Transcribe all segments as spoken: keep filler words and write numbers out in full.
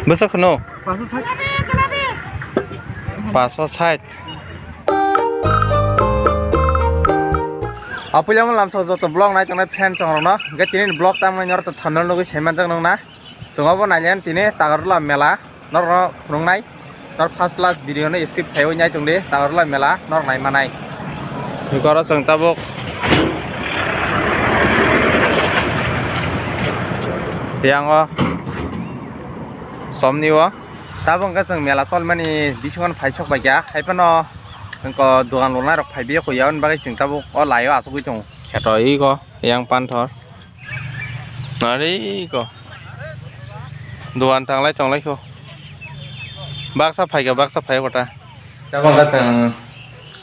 Bwswk hwno? Paso sait. Paso sait. Apuilamo lamsao joto vlog nai tongnai fans rokno, hwnkhe tini vlog tamo nai norok thumbnail nugwi saimanjak nukna. Chwng obo nailen tini Tagarla mela norokno phunuknai. Nor first last video no skip khaiwi nai tongdi Tagarla mela norok nai manai. Hwnkhe oro chwng tabuk yango somni o tabuk hwnkhe chwng mela cholmani bisingo phai sok bai kha hai phano hwnkhe dogan rok nai rok phai biya kho ya hwnba khe chwng tabuk o lai o achugwi tongo kheto ego yang panthor. Ari ko. Dogan tanglai tonglai kho. Baksa phaikha, baksa phai kota. Tabang ka chwng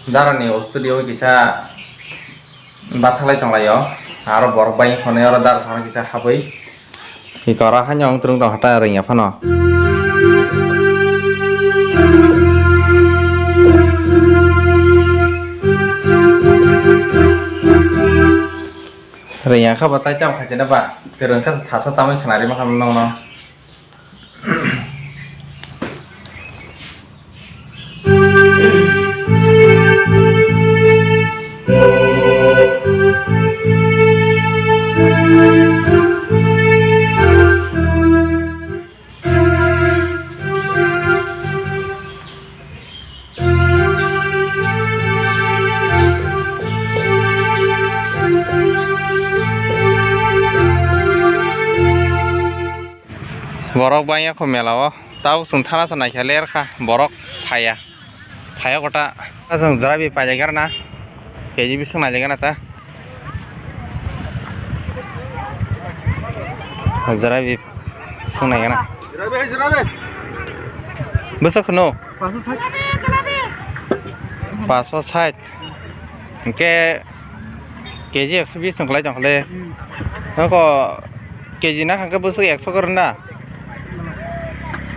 darani o studio kisa bathalai tonglaio. Aro borok bai khonai oro dara thangna kisa habwi. Ki kora hanya ong tung tong hata ring ya phano. Rwngya kha bo tai tamo khaisano ba, kwrwng kha thasa tamwi khwnari mankha nokno. Borok bangya kho mela o, tabuk chwng thana sa naikha ler kha, borok phaiya. Phaiya kota. Aswng jarabi pailai gana. K G bising nailai gana ta. Jarabi sung nai gana. Bwswk hwno? Paso sait. Hwnkhe K G ekso bis wng kwlai tong khle. Hmm. Nokho K G na hwnkhe bwswk ekso kwrwng na?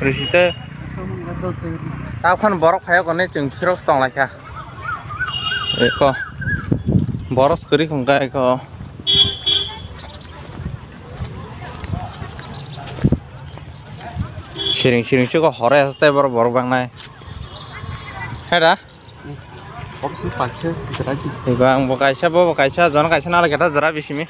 Rwsitw. Ekso hwnkhe dos de. Tabuk phano borok phaiya konwi chwng phirok tong lai kha. Eko. Borok kwrwi hwnkha eko. Siring siring se kok horo ya tei borok borok bangnai. Hai da? Boksin pakhe jera di. Eba ang bo kaisa, bo bo kaisa, jon kaisa nala geta jera bisimi.